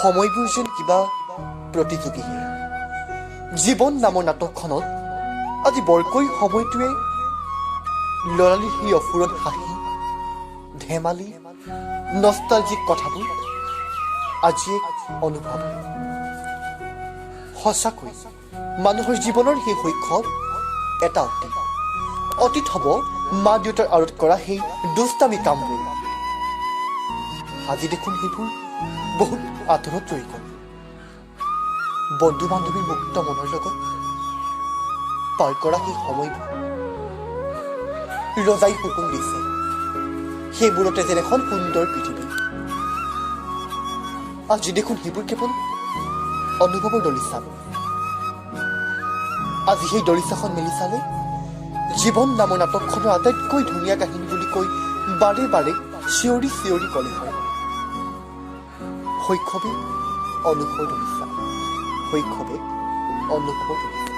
সময়বোৰ যেন কিবা প্ৰতিযোগীহে। জীৱন নামৰ নাটকখনত আজি বৰকৈ সময়টোৱে ল'ৰালিৰ সেই অফুৰন্ত হাঁহি ধেমালি, নষ্টালজিক কথাবোৰ আজি এক অনুভৱ। সঁচাকৈ মানুহৰ জীৱনৰ সেই শৈশৱ এটা অতীত। অতীত হ'ব মা দেউতাৰ আঁৰত কৰা সেই দুষ্টামি কামবোৰ। আজি দেখোন সেইবোৰ বহুত আঁতৰত ৰৈ গ'ল। বন্ধু বান্ধৱীৰ মুক্ত মনৰ লগত পাৰ কৰা সেই সময়বোৰ, ৰজাই হুকুম দিছে, সেইবোৰতে যেন এখন সুন্দৰ পৃথিৱী। আজি দেখোন সেইবোৰ কেৱল অনুভৱৰ দলিচা। আজি সেই দলিচাখন মেলি চালে জীৱন নামৰ নাটকখনৰ আটাইতকৈ ধুনীয়া কাহিনী বুলি কৈ বাৰে বাৰে চিঞৰি চিঞৰি ক'লে হয়, শৈশৱে অনুভৱৰ দলিচা, শৈশৱে অনুভৱৰ দলিচা।